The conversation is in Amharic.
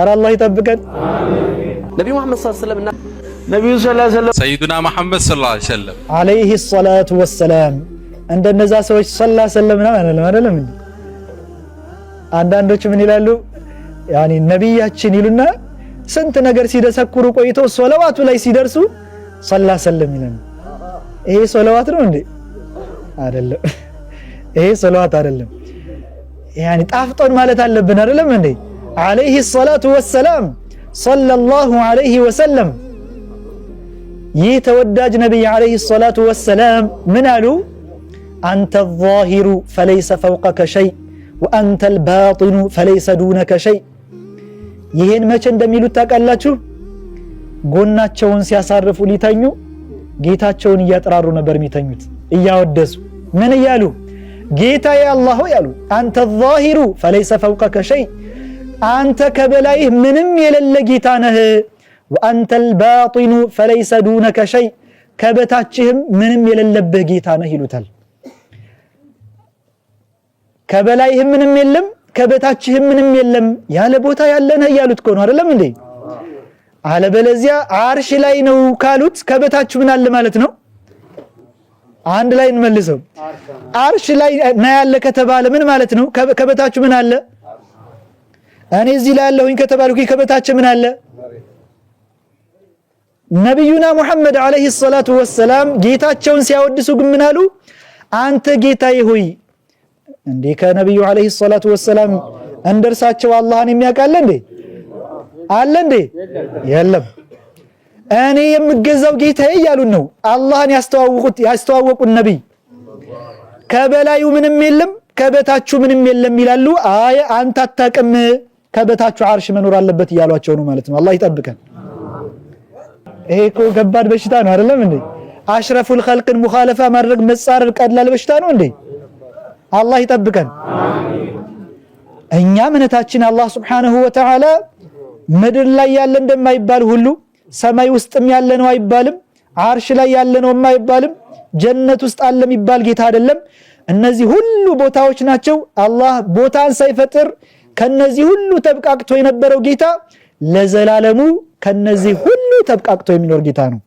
ኧረ አላህ ይጠብቀን። ነቢዩ መሐመድ صلى الله عليه وسلم እና ነቢዩ صلى الله عليه وسلم سيدنا መሐመድ صلى الله عليه وسلم عليه الصلاة والسلام። እንደነዛ ሰዎች صلى سلم ምናምን አይደለም፣ አይደለም እንዴ? አንዳንዶች ምን ይላሉ? يعني ነቢያችን ይሉና ስንት ነገር ሲደሰኩሩ ቆይተው ሶለዋቱ ላይ ሲደርሱ صلى سلم ይላሉ። ይሄ ሶለዋት ነው እንዴ? አይደለም። ይሄ ሶለዋት አይደለም። يعني ጣፍጦን ማለት አለብን፣ አይደለም እንዴ? عليه الصلاة والسلام፣ صلى الله عليه وسلم። ይህ ተወዳጅ ነቢይ عليه الصلاة والسلام ምን አሉ? أنت الظاهر فليس فوقك شيء وأنت الباطن فليس دونك شيء። ይህን መቼ እንደሚሉት ታውቃላችሁ? ጎናቸውን ሲያሳርፉ ሊተኙ ጌታቸውን እያጠራሩ ነበር የሚተኙት፣ እያወደሱ። ምን እያሉ? ጌታዬ አላህ ሆይ አሉ፣ أنت الظاهر فليس فوقك شيء፣ አንተ ከበላይህ ምንም የሌለ ጌታ ነህ። وأنت الباطن فليس دونك شيء፣ ከበታችህም ምንም የሌለብህ ጌታ ነህ ይሉታል። ከበላይህም ምንም የለም፣ ከበታችህም ምንም የለም፣ ያለ ቦታ ያለ ነህ እያሉት እኮ ነው፣ አይደለም እንዴ? አለበለዚያ አርሽ ላይ ነው ካሉት ከበታችሁ ምን አለ ማለት ነው? አንድ ላይ እንመልሰው። አርሽ ላይ ነው ያለ ከተባለ ምን ማለት ነው? ከበታችሁ ምን አለ? እኔ እዚህ ላይ ያለሁኝ ከተባልኩ ከበታች ምን አለ? ነቢዩና ሙሐመድ عليه الصلاة والسلام ጌታቸውን ሲያወድሱ ግን ምን አሉ? አንተ ጌታዬ ሆይ። እንዴ፣ ከነቢዩ عليه الصلاة والسلام እንደርሳቸው አላህን የሚያውቅ አለ እንዴ? አለ እንዴ? የለም። እኔ የምገዛው ጌታዬ እያሉን ነው። አላህን ያስተዋወቁት ያስተዋወቁን ነቢይ ከበላዩ ምንም የለም፣ ከበታችሁ ምንም የለም ይላሉ። አይ፣ አንተ አታውቅም፣ ከበታችሁ አርሽ መኖር አለበት እያሏቸው ነው ማለት ነው። አላህ ይጠብቀን። ይሄ እኮ ከባድ በሽታ ነው፣ አይደለም እንዴ? أشرف الخلق ን مخالفة ማድረግ፣ መጻረር ቀላል በሽታ ነው እንዴ? አላህ ይጠብቀን። እኛ እምነታችን አላህ سبحانه وتعالى ምድር ላይ ያለ እንደማይባል ሁሉ ሰማይ ውስጥም ያለ ነው አይባልም። አርሽ ላይ ያለ ነው አይባልም። ጀነት ውስጥ አለ የሚባል ጌታ አይደለም። እነዚህ ሁሉ ቦታዎች ናቸው። አላህ ቦታን ሳይፈጥር ከነዚህ ሁሉ ተብቃቅቶ የነበረው ጌታ ለዘላለሙ ከነዚህ ሁሉ ተብቃቅቶ የሚኖር ጌታ ነው።